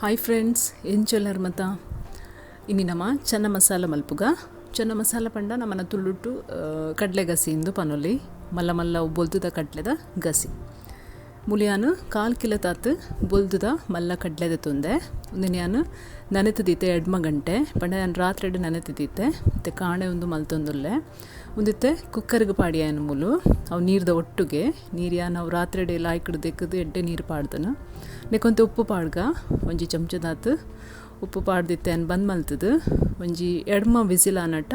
Hi friends, ಎಂಚೊಲ್ಲರ್ ಮತ ಇನ್ನಿ ನಮ್ಮ ಚೆನ್ನ ಮಸಾಲ ಮಲ್ಪುಗ. ಚೆನ್ನ ಮಸಾಲ ಪಂಡ ನಮ್ಮನ ತುಳುಟು ಕಡಲೆ ಗಸಿ ಇಂದು ಪನೊಲಿ. ಮಲ್ಲ ಮಲ್ಲ ಬೊಲ್ದುದ ಕಡ್ಲೆದ ಗಸಿ. ಮುಲಿಯಾನು 1/4 ಕಿಲೋ ತಾತ್ ಬೊಲ್ದುದ ಮಲ್ಲ ಕಡ್ಲೆದ ತೊಂದೆ. ಉಂದೆನ್ ನನೆತುದೀತೆ 2 ಗಂಟೆ ಪಂಡ ಯಾನ್ ರಾತ್ರೆಡ್ ನನೆತುದೀತೆ ಇತ್ತೆ ಕಾಣೆ ಉಂದು ಮಲ್ತೊಂದುಲ್ಲೆ. ಉಂದಿತ್ತೆ ಕುಕ್ಕರ್ಗ್ ಪಾಡಿಯಾಯನ ಮೂಲು ಅವು ನೀರ್ದ ಒಟ್ಟುಗೆ ನೀರು ಯಾನ್ ಅವು ರಾತ್ರೆಡ್ ಲಾಯ್ಕಡ್ ದೆಕ್ಕದು ಎಡ್ಡೆ ನೀರು ಪಾಡ್ದನು. ನೆಕ್ಕೊಂತೆ ಉಪ್ಪು ಪಾಡ್ಗ ಒಂಜಿ ಚಮಚದಾತ್ ಉಪ್ಪು ಪಾಡ್ದಿತ್ತೆ ಅನ್ ಬಂದ್ ಮಲ್ತದು ಒಂಜಿ 2 ವಿಸಿಲ್ ಆನಟ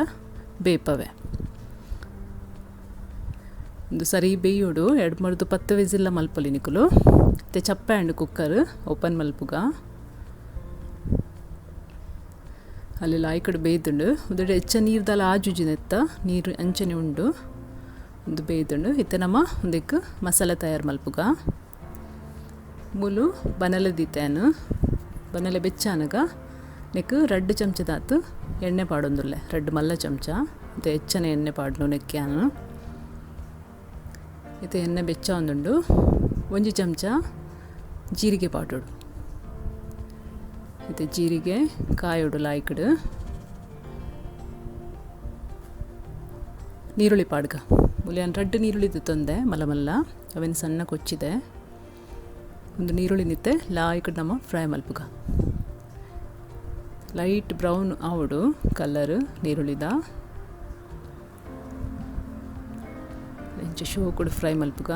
ಬೇಪವೆ. ಒಂದು ಸರಿ ಬೇಯೋಡು 2 10 ವಿಸಿಲ್ಲ ಮಲ್ಪೊಲಿ ನಿಕುಲು. ಇತ್ತೆ ಚಪ್ಪೆ ಆಂಡ್ ಕುಕ್ಕರ್ ಓಪನ್ ಮಲ್ಪುಗ. ಅಲ್ಲಿ ಲಾಯ್ಕಡ್ ಬೇಯ್ದುಂಡು. ಉಂದೆಡ್ ಎಚ್ಚ ನೀರ್ದಲ ಆಜುಜಿನೆತ್ತ ನೀರು ಅಂಚನೆ ಉಂಡು. ಉಂದು ಬೇಯ್ದುಂಡು. ಇತ್ತೆ ನಮ್ಮ ಉಂದೆಕ್ ಮಸಾಲೆ ತಯಾರು ಮಲ್ಪುಗ. ಮೂಲು ಬನಲೆ ದೀತೆನು ಬನಲೆ ಬೆಚ್ಚಾನಗ ನೆಕ್ 2 ಚಮಚದಾತ್ ಎಣ್ಣೆ ಪಾಡೊಂದುಲ್ಲೆ. 2 ಮಲ್ಲ ಚಮಚ ಇತ್ತೆ ಹೆಚ್ಚನೆ ಎಣ್ಣೆ ಪಾಡ್ನು ನೆಕ್ಕ್ಯಾನು. ಇತ್ತೆ ಎಣ್ಣೆ ಬೆಚ್ಚ ಒಂದುಂಡು. 1 ಚಮಚ ಜೀರಿಗೆ ಪಾಡೋಡು. ಇತ್ತೆ ಜೀರಿಗೆ ಕಾಯೋಡು ಲಾಯ್ಕಡ್. ನೀರುಳ್ಳಿ ಪಾಡ್ಗ. ಮುಲಿಯಾನ್ 2 ನೀರುಳ್ಳಿ ತಂದೆ ಮಲ್ಲ ಮಲ್ಲ ಅವೇನು ಸಣ್ಣ ಕೊಚ್ಚಿದೆ. ಒಂದು ನೀರುಳ್ಳಿ ನಿತ್ತೆ ಲಾಯ್ಕಡ್ ನಮ್ಮ ಫ್ರೈ ಮಲ್ಪುಗ. ಲೈಟ್ ಬ್ರೌನ್ ಆವಡು ಕಲರ್ ನೀರುಳ್ಳಿದ. ಇಂಚ ಶೋಕುಡು ಫ್ರೈ ಮಲ್ಪುಗ.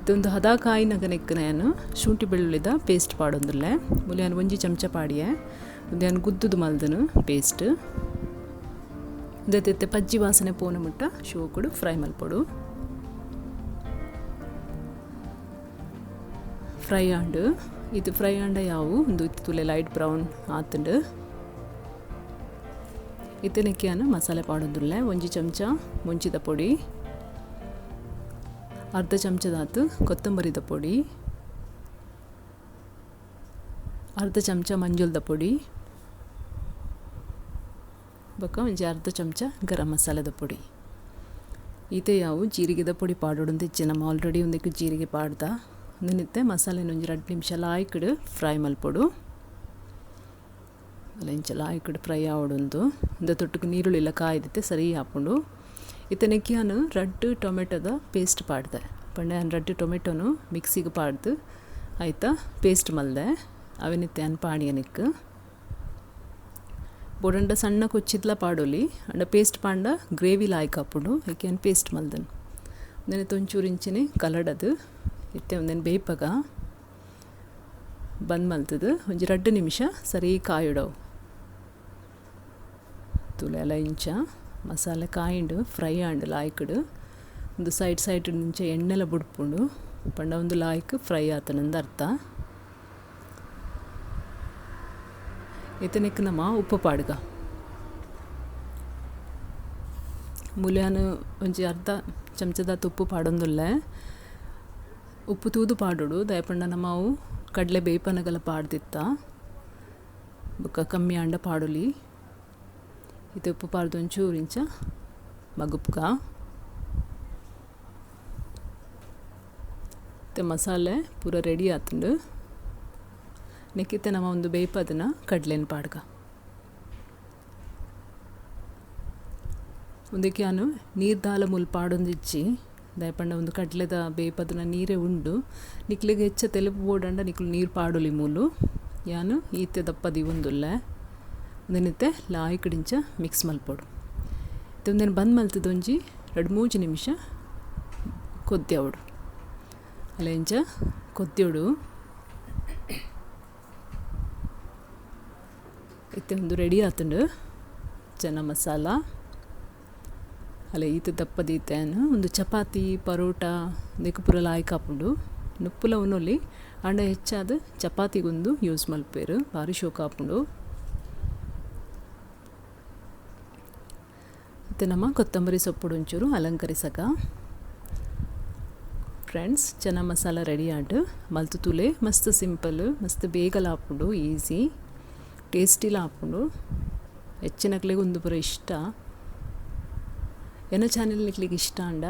ಇದೊಂದು ಹದ ಕಾಯಿ ನಗನೆಕ್ಕನ ಶುಂಠಿ ಬೆಳ್ಳುಳ್ಳಿದ ಪೇಸ್ಟ್ ಪಾಡೊಂದುಲ್ಲೆ. ಮುಲಿಯಾನ್ 1 ಚಮಚ ಪಾಡಿಯೆ. ಒಂದು ಗುದ್ದುದು ಮಲ್ದನು ಪೇಸ್ಟ್. ಉಂದೆತ್ತೆ ಪಜ್ಜಿ ವಾಸನೆ ಪೋನ ಮುಟ್ಟ ಶೋಕುಡು ಫ್ರೈ ಮಲ್ಪೊಡು. ಫ್ರೈ ಆಂಡು ಇದು ಫ್ರೈ ಆಂಡ ಯಾವು ಒಂದು ತುಲೆ ಲೈಟ್ ಬ್ರೌನ್ ಆತುಂಡು. ಇತ್ತನೆಕ್ಕಿಯಾನು ಮಸಾಲೆ ಪಾಡೊಂದುಲ್ಲೆ. 1 ಚಮಚ ಮುಂಚಿದ ಪೊಡಿ, 1/2 ಚಮಚದಾತು ಕೊತ್ತಂಬರಿದ ಪೊಡಿ, 1/2 ಚಮಚ ಮಂಜುಲ್ದ ಪೊಡಿ, ಬೊಕ್ಕ ಒಂಜಿ 1/2 ಚಮಚ ಗರಂ ಮಸಾಲೆದ ಪೊಡಿ. ಈತೆ ಯಾವು ಜೀರಿಗೆದ ಪೊಡಿ ಪಾಡೊಡು ಇಜ್ಜಿ. ನಮ್ಮ ಆಲ್ರೆಡಿ ಒಂದಕ್ಕೆ ಜೀರಿಗೆ ಪಾಡ್ದ. ಉಂದೆನಿತ್ತೆ ಮಸಾಲೆನ ಒಂಜಿ 2 ನಿಮಿಷ ಲಾಯ್ಕಡ್ ಫ್ರೈ ಮಲ್ಪೊಡು. ಅಲ್ಲ ಇಂಚ ಲಾಯ್ಕಡ್ ಫ್ರೈ ಆವೊಡುಂದು. ಉಂದೆ ತೊಟ್ಟುಕು ನೀರುಳ್ಳಿಲ ಕಾಯ್ದಿತ್ತೆ ಸರಿ ಆಪುಂಡು. ಇತ್ತೆ ನೆಕ್ಕಿಯಾನು 2 ಟೊಮೆಟೊದ ಪೇಸ್ಟ್ ಪಾಡ್ದೆ. ಪಂಡ ಯಾನ್ 2 ಟೊಮೆಟೊನು ಮಿಕ್ಸಿಗೆ ಪಾಡ್ದು ಆಯ್ತಾ ಪೇಸ್ಟ್ ಮಲ್ದೆ. ಅವೆನಿತ್ತೆ ಯಾನ್ ಪಾಡಿಯ ನೆಕ್ ಬೋಡಂಡ ಸಣ್ಣ ಕೊಚ್ಚಿದ್ಲ ಪಾಡೊಲಿ. ಅಂಡ ಪೇಸ್ಟ್ ಪಾಂಡ ಗ್ರೇವಿ ಲಾಯ್ಕ್ ಆಪುಂಡು. ಐಕೆ ಯಾನ್ ಪೇಸ್ಟ್ ಮಲ್ದನು. ಉಂದೆನೆ ಒಂಚೂರು ಇಂಚನೆ ಕಲಡದು. ಇತ್ತೆ ಒಂದೆನ್ ಬೇಪಗ ಬಂದ್ ಮಲ್ತದು ಒಂಜಿ 2 ನಿಮಿಷ ಸರಿ ಕಾಯಿಡವು. ತುಲೆ ಎಲ್ಲ ಇಂಚ ಮಸಾಲೆ ಕಾಯಿಂಡು ಫ್ರೈ ಆಂಡು ಲಾಯ್ಕಡ್. ಒಂದು ಸೈಡ್ ಸೈಡ್ ಇಂಚ ಎಣ್ಣೆಲ ಬುಡ್ಪುಂಡು. ಪಂಡ ಒಂದು ಲಾಯ್ಕ್ ಫ್ರೈ ಆತನಂದ ಅರ್ಥ. ಇತ್ತನೆಕ್ ನಮ್ಮ ಉಪ್ಪು ಪಾಡ್ಗ. ಮುಲಿಯಾನು ಒಂಜಿ 1/2 ಚಮಚದ ಉಪ್ಪು ಪಾಡೊಂದುಲ್ಲೆ. ಉಪ್ಪು ತೂದು ಪಾಡೋಡು. ದಯಪಂಡ ನಮ್ಮವು ಕಡಲೆ ಬೇಪನಗಲ ಪಾಡ್ದಿತ್ತ. ಬೊಕ್ಕ ಕಮ್ಮಿ ಆಂಡ ಪಾಡೊಲಿ. ಇತ್ತೆ ಉಪ್ಪು ಪಾಡ್ದು ಒಂಚೂರು ಇಂಚ ಮಗುಪ್ಗ. ಇತ್ತೆ ಮಸಾಲೆ ಪೂರ ರೆಡಿ ಆತುಂಡು. ನೆಕ್ಕಿತ್ತೆ ನಮ್ಮ ಒಂದು ಬೇಪದನ ಕಡಲೆನ ಪಾಡ್ಗ. ಒಂದಕ್ಕೆ ಯಾನು ನೀರು ದಾಲ ಮೂಲು ಪಾಡೊಂದಿಜ್ಜಿ. ದಯಪಂಡ ಒಂದು ಕಡಲೆದ ಬೇಪದನ ನೀರೇ ಉಂಡು. ನಿಕ್ಲೆಗ್ ಹೆಚ್ಚ ತೆಲುಪು ಬೋಡಂಡ ನಿಕ್ಲು ನೀರು ಪಾಡೊಲಿ ಮೂಲು. ಯಾನು ಈತೆ ದಪ್ಪದಿ ಒಂದುಲ್ಲೆ. ಉಂದೆನಿತ್ತೆ ಲಾಯ್ಕಡಿಂಚ ಮಿಕ್ಸ್ ಮಲ್ಪೊಡು. ಇತ್ತೆ ಉಂದೆನ್ ಬಂದ್ ಮಲ್ತದ ಒಂಜಿ 2-3 ನಿಮಿಷ ಕೊದ್ದಿಯವಡು. ಅಲ್ಲ ಇಂಚ ಕೊದ್ದಿಯೋಡು. ಇತ್ತೆ ಒಂದು ರೆಡಿ ಆತುಂಡು ಚೆನ್ನ ಮಸಾಲ. ಅಲ್ಲ ಈತ ದಪ್ಪದೀತೆನು ಒಂದು ಚಪಾತಿ ಪರೋಟ ಉಂದೆಕ್ ಪೂರ ಲಾಯ್ಕ್ ಆಪುಂಡು. ನುಪ್ಪುಲ ಉನೊಲಿ ಆಂಡ ಹೆಚ್ಚಾದ್ ಚಪಾತಿಗೊಂದು ಯೂಸ್ ಮಲ್ಪೆರ್. ಬಾರಿ ಶೋಕ ಆಪುಂಡು. ಇತ್ತೆ ನಮ್ಮ ಕೊತ್ತಂಬರಿ ಸೊಪ್ಪುಡು ಒಂಚೂರು ಅಲಂಕರಿಸಕ. ಫ್ರೆಂಡ್ಸ್, ಚೆನ್ನ ಮಸಾಲ ರೆಡಿ ಆಂಡ್. ಮಲ್ತು ತುಲೆ ಮಸ್ತ್ ಸಿಂಪಲ್, ಮಸ್ತ್ ಬೇಗಲ ಆಪುಂಡು, ಈಸಿ ಟೇಸ್ಟಿಲ ಆಪುಂಡು. ಹೆಚ್ಚಿನಕ್ಲೆಗ್ ಉಂದು ಪೂರ ಇಷ್ಟ. ಎನ್ನ ಚಾನೆಲ್ ನಿಕ್ಲೆಗ್ ಇಷ್ಟ ಆಂಡ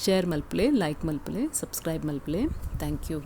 ಶೇರ್ ಮಲ್ಪುಲೆ, ಲೈಕ್ ಮಲ್ಪುಲೆ, ಸಬ್ಸ್ಕ್ರೈಬ್ ಮಲ್ಪುಲೆ. Thank you.